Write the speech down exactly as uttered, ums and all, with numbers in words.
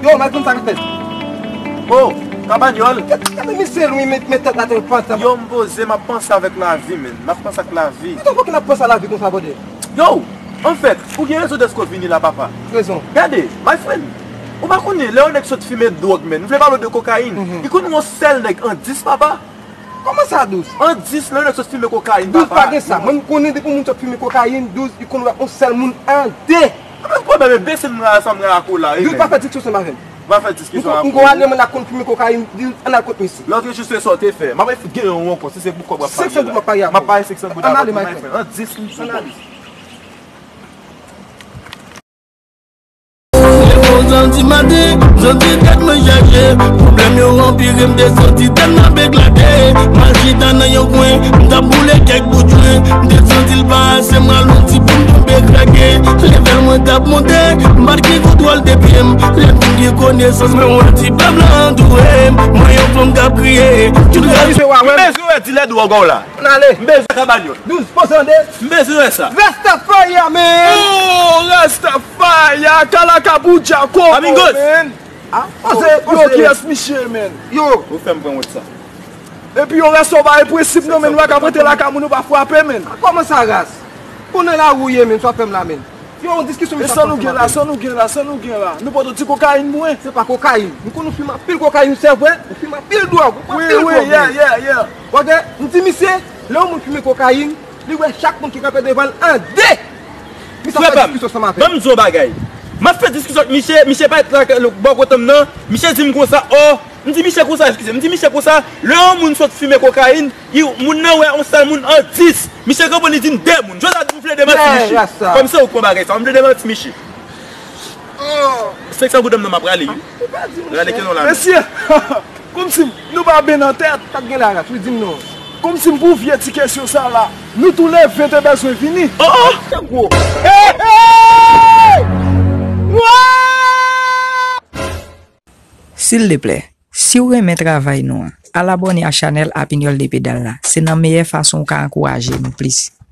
Yo, m al konn sa k ap fèt. Oh, Kabanyòl. Gade misye, wi, men, men tèt la te pantan. Yo, m poze, m ap panse avèk lavi, menn. M ap panse ak lavi. Kòman fòk n ap panse a lavi konsa, brother? Yo, anfèt, ou gen rezon dèske w vini la, papa. Rezon. Gade, my friend, ou pa konnen, lè yon nèg sot fimen dwòg, menn, m vle pale w de kokayin. Mhm. Li konn yon sèl nèg an dis, papa. Kòman sa, Douz? An dis, lè yon nèg sot fimen kokayin, papa. Douz, pa gen sa. Mwen, m konnen depi yon moun sot fimen kokayin, Douz, li konn wè yon sèl moun an de. Anben, pwoblèm e bese m la, sa m la akola, wi, menn. Douz, pa fè diskisyon ansanm avè m. Pa fè diskisyon avè m. M gon ale, mwen la konn fimen kokayin, Douz, ann al kot misye. Lòt jou se sa w te fè. M ap fout gen yon ankò, si se pou kòb w ap pale la. Senk san goud m ap pale avè w. M ap pale senk san goud avè w, my friend. An dis, m sou. Ann ale. Levanjan dimaten, m santi tèt mwen chaje. Pwoblèm yo anpire, m te santi tèt mwen ap eklate. M al chita nan yon kwen, m t ap boule kèk bout jwen. M te santi l pa ase, m al yon ti pou m tonbe krake. Levèl mwen t ap monte, m pa t gen kontwòl de pye m. Lè m vin gen konesans, mwen wè ti pèp la antoure m. Mwen yon fanm k ap kriye, tout rès. M bezwen wè dilè dwòg ou la. Ann ale. M bezwen Kabanyòl. Douz, poze tande. M bezwen wè sa. Rastafari, man. Oh, Rastafari, Kalakabou Djako, man. Ah, poze, yo, poze. Kiyès misye, man? Yo. Ou fè m pran wont sa. Epi yo, Rasta, w pa represib, non, man. Ou pa ka prete lakay moun, ou pa frape, man. Kòman sa, Ras? Konnen la ou ye, man, sa w fè m la, man. Yo, yon diskisyon. E sa nou gen la, sa nou gen la, sa nou gen la? Nou pote ti kokayin pou mwen. Se pa kokayin. M konn ou fimen anpil kokayin, se vre. Ou fimen anpil dwòg. Ou pran anpil dwòg, yeah, yeah, yeah. Ok, m di misye, lè yon moun fimen kokayin, li wè chak moun ki kanpe devan l an de. Misye ap fè diskisyon ansanm avè m. Ban m di w yon bagay. M ap fè diskisyon ak misye, misye pa t la bò kote m nan. Misye di m konsa, oh, M di misye konsa, eskize m, m di misye konsa, lè yon moun sot fimen kokayin, li, moun nan wè yon sèl moun an dis. Misye konprann, li di m de moun. Jodi a di m vle demanti misye. Kòm se ou k pran bagay sa, m vle demanti misye. Senk san goud m nan, m ap rale, wi. Rale ke non la. Mesye, kòmsi nou pa byen nan tèt. Sa k gen la, Ras, wi, di m non. Kòmsi pou vye ti kesyon sa la, nou tou le ven te bezwen vini. Oh, oh! Hey, hey! Silteplè, si w renmen travay nou an, al abòne a chanèl Apinyòl de Pedal la. Se nan meyè fason w ka ankouraje nou plis.